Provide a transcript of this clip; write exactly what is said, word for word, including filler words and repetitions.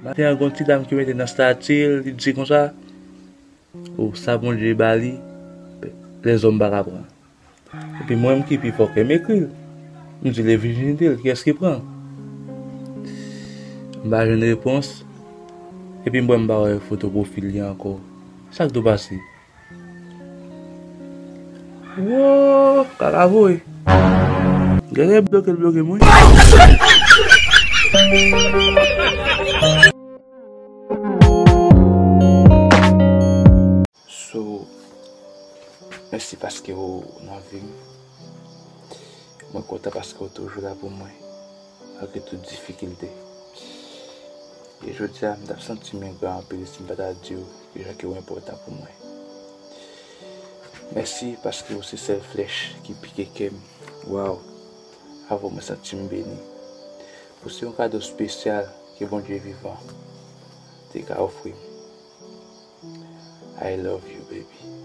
Maten an, gen yon ti dam ki mete nan stati l, li di konsa, o, sa Bondye ba li, lèzòm pa ka pran. Epi mwen menm ki pi fò ke m ekri l. M di l e vijinite l, kiyès ki pran? M pa jwenn repons. Epi m wè m pa wè foto pwofil li ankò. Sa k dwe pase? Woo, kaka voye. Gade bloke l bloke mwen. So, mèsi paske w nan vi m. Mwen kontan paske w toujou la pou mwen, malgre tout difikilte. E jodi a, m t ap santi m engra anpil si m pa ta di w kijan ke w enpòtan pou mwen. Mèsi paske w se sèl flèch ki pike kè m. Waw! Avè w, mwen santi m beni. Ou se yon kado espesyal ke Bondye vivan te ka ofri m. I love you, baby.